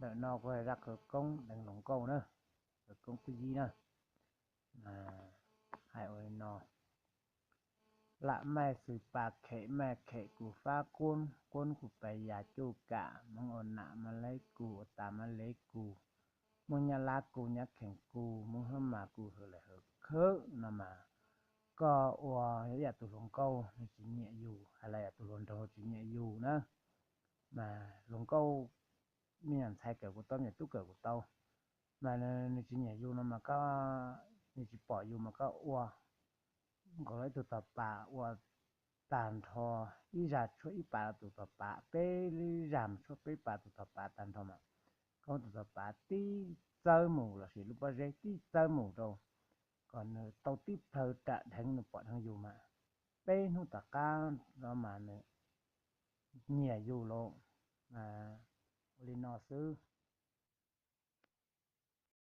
Ntawm no kuv hais zaj khawv koob deev hluas nkauj na, khawv koob kuj yib na. Hais ua li no: Lam maij xwm pas khem maij khem kuv fab kuab, kuab kuv pas yas cuj kam, Hmoob ua nam mas leb kuv, ua tas mas leb kuv, Hmoob nyab lab kuv nyab kheem kuv, Hmoob hab mas kuv hawm lawm hawm khawb no mas, koj ua ib yam tus hluas nkauj nws tsis nyiam yus, hais los yam tus hluas nraug tsis nyiam yus na, mas hluas nkauj me nyuam ntxhais kawm kuv tau, me nyuam tub kawm kuv tau, mas nws tsis nyiam yus no mas koj, nws tsis pom yus mas koj ua nkaus los ib tug tog pas ua tag nrho, ib zag tshuab ib pas tus tog pas, peb zag mus tshuab peb pas tus tog pas tag nrho mas koj muab tus tog pas tib txawb mus lossis lub pob zeb tib txawb mus rau kom nws tau tib plhaw ram dheev nws pom dheev yus mas peb hnub tom qab no mas nws nyiam yus lawm. Ua li no xwb.